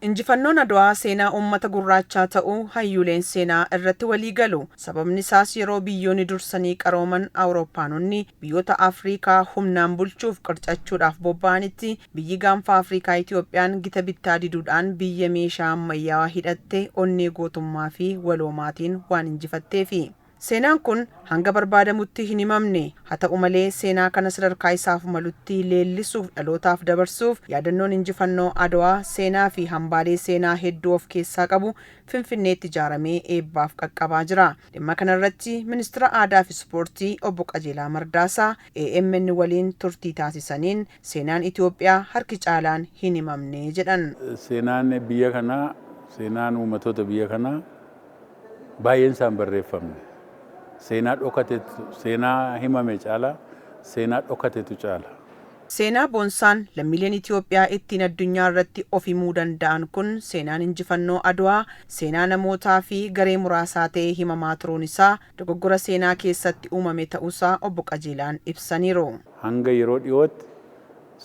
Injifannoon Adwaa seenaa uummata gurraachaa ta'uu hayyuuleen seenaa irratti walii galu. Sababni isaas yeroo biyyoonni dursanii qarooman Awurooppaanonni biyyoota Afriikaa humnaan bulchuuf qircachuudhaaf bobba'anitti biyyi gaanfa Afriikaa Itiyoophiyaan gita bittaa diduudhaan biyya meeshaa ammayyaawaa hidhatte onnee gootummaa fi waloomaatiin waan injifatteefi. Seenaan kun hanga barbaadamutti hin himamne. Haa ta'u malee seenaa kana sadarkaa isaaf malutti leellisuuf dhalootaaf dabarsuuf yaadannoon injifannoo Adwaa seenaa fi hambaalee seenaa hedduu of keessaa qabu Finfinneetti ijaaramee eebbaaf qaqqabaa jira. Dhimma kanarratti Ministira Aadaa fi Ispoortii Obbo Qajeelaa Mardaasaa AMN waliin turtii taasisaniin seenaan Itoophiyaa harki caalaan hin himamne jedhan. Seenaan biyya kanaa, seenaan uummatoota biyya kanaa baay'een isaa hin barreeffamne. Seenaa dhokatetu, seenaa himame caalaa seenaa dhokatetu caala. Seenaa boonsaan lammiileen Itoophiyaa ittiin addunyaa irratti of himuu danda'an kun seenaan injifannoo Adwaa seenaa namootaa fi garee muraasaa ta'ee himamaa turuun isaa dogoggora seenaa keessatti uumame ta'uusaa Obbo Qajeelaan ibsaniiru. Hanga yeroo dhiyootti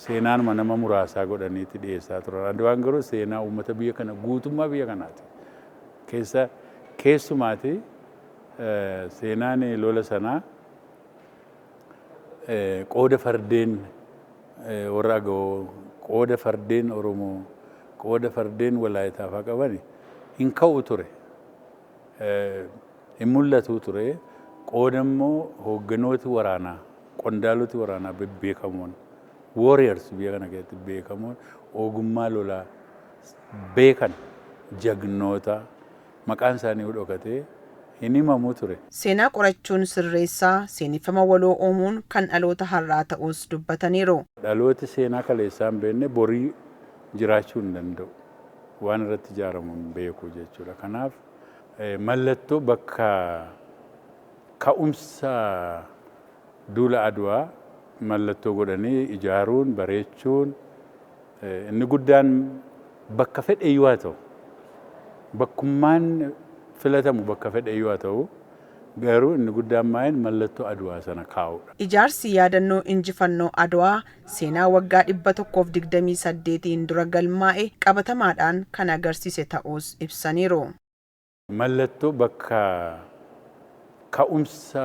seenaanuma nama muraasaa godhaniiti dhiyeessaa turan. Adwaan garuu seenaa uummata biyya kana guutummaa biyya kanaati. Keessa keessumaati seenaan lola sanaa qooda fardeen warra Agawoo, qooda fardeen Oromoo, qooda fardeen Walaayitaa fa'aa qaban hin ka'u ture. Hin mul'atu ture. Qooda immoo hoogganooti waraanaa, qondaaloti waraanaa bebbeekamoon, warriors biyya kana keessatti beekamoon ogummaa lolaa beekan jagnoota maqaan isaanii dhokatee hin himamu ture. Seenaa qorachuun sirreessaa seeneffama waloo uumuun kan dhaloota har'aa ta'uus dubbataniiru. Dhalooti seenaa kaleessaa hin beekne borii jiraachuu hin danda'u. Waan irratti ijaaramu hin beeku jechuudha. Kanaaf mallattoo bakka ka'umsa duula Adwaa mallattoo godhanii ijaaruun, bareechuun inni guddaan bakka fedheyyuu haa ta'u, bakkummaan filatamu bakka fedheyyuu haa ta'u, garuu inni guddaan maa'in mallattoo Adwaa sana kaa'uudha. Ijaarsi yaadannoo injifannoo Adwaa seenaa waggaa 128n dura galmaa'e qabatamaadhaan kan agarsiise ta'uus ibsaniiru. Mallattoo bakka ka'umsa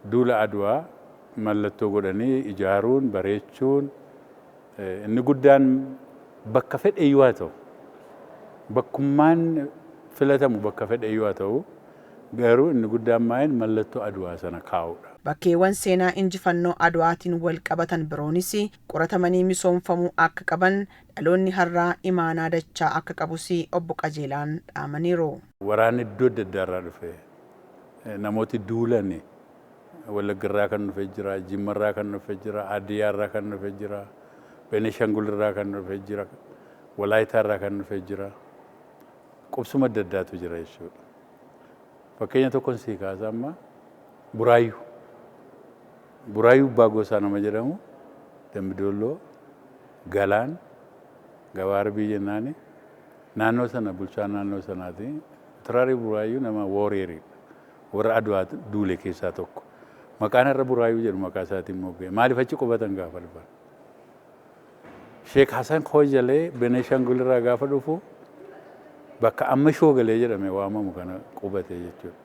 duula Adwaa mallattoo godhanii ijaaruun, bareechuun inni guddaan bakka fedheyyuu haa ta'u, bakkummaan filatamu bakka fedheyyuu haa ta'u, garuu inni guddaan maa'in mallattoo Adwaa sana kaa'uudha. Bakkeewwan seenaa injifannoo Adwaatiin wal qabatan biroonis qoratamanii misoomfamuu akka qaban dhaloonni har'aa imaanaa dachaa akka qabus Obbo Qajeelaan dhaamaniiru. Waraanni iddoo adda addaa irraa dhufe namooti duulan Wallagga irraa kan dhufe jira, Jimma irraa kan dhufe jira, Hadiyaa irraa kan dhufe jira, Benishangul irraa kan dhufe jira, Walaayitaa irraa kan dhufe jira. Qubsuma adda addaatu jira jechuudha. Fakkeenya tokkon sii kaasa amma Buraayyuu. Buraayyuu Abbaa Gosaa nama jedhamu Dambidolloo, Galaan, Gabaa Arbii jennaani naannoo sana bulchaa naannoo sanaati. Turaarii Buraayyuu nama wooriyeridha. Warra Adwaa duule keessaa tokko. Maqaan har'a Buraayyuu jedhu maqaa isaatiin mogga'e. Maaliif achi qubatan gaafa dhufan? Sheek Hasan Koojalee Beneeshangul irraa gaafa dhufu bakka amma Shoogalee jedhame waamamu kana qubate jechuudha.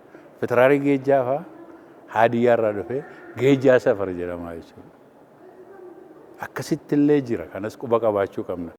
Fitiraarii Geejjaa fa'aa Haadiyyaa irraa dhufee Geejjaa Safar jedhama jechuudha. Akkasitti illee jira. Kanas quba qabaachuu qabna.